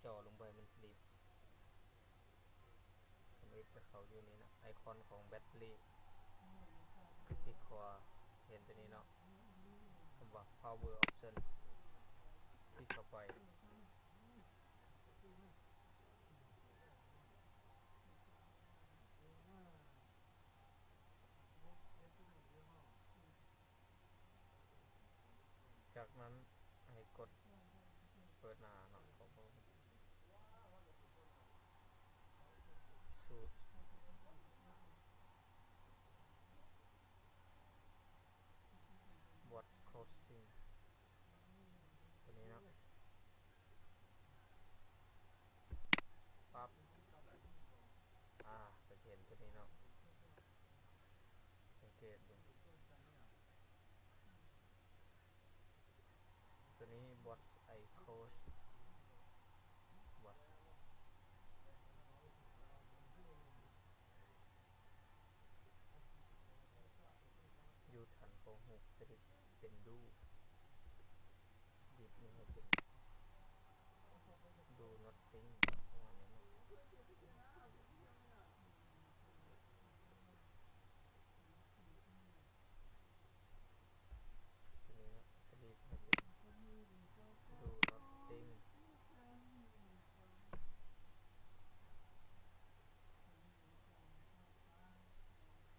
ຈໍລົງໄປ ມັນສະລີບ. ທຳອິດຈະເຂົ້າຢູ່ນີ້ນະ ໄອຄອນຂອງແບັດເຕີຣີ ຄລິກຂວາ ເຫັນຕົວນີ້ເນາະ ຄຳວ່າ Power Option ຄລິກເຂົ້າໄປ. ຈາກນັ້ນໃຫ້ກົດເປີດໜ້າເນາະ ຂອງ Switch Watch Crossing ຕົວນີ້ເນາະ. ປັບ ອາ ກໍຈະເຫັນຕົວນີ້ເນາະ ສັງເກດເບິ່ງ ຕົວນີ້ Watch Icons Watch ຢູ່ຖັນຂອງຮູບສະລິບເປັນ Do ສະລິບນີ້ໃຫ້ເປັນ Do Nothing ປະມານນີ້ເນາະ. ຕົວນີ້ເນາະ ສະລີບໃຫ້ເປັນ Do Nothing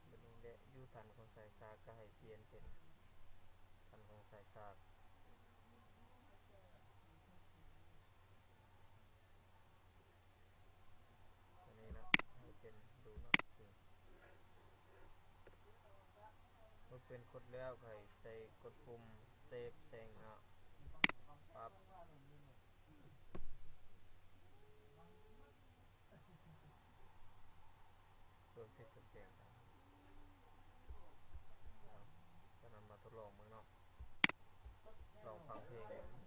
ແບບນີ້ແຫຼະ. ຢູ່ຖັນຂອງສາຍສາກກໍໃຫ້ປ່ຽນເປັນຖັນຂອງສາຍສາກ. ຕົວນີ້ເນາະ ໃຫ້ເປັນ Do Nothing. ເມື່ອປ່ຽນກົດແລ້ວ ໃຫ້ໃສ່ກົດປຸ່ມ Save Change ເນາະ ປັບ ເພີ່ມເພງ ເພີ່ມພຽງ. ຈາກນັ້ນມາທົດລອງເບິ່ງເນາະ ລອງຟັງເພງເບິ່ງ.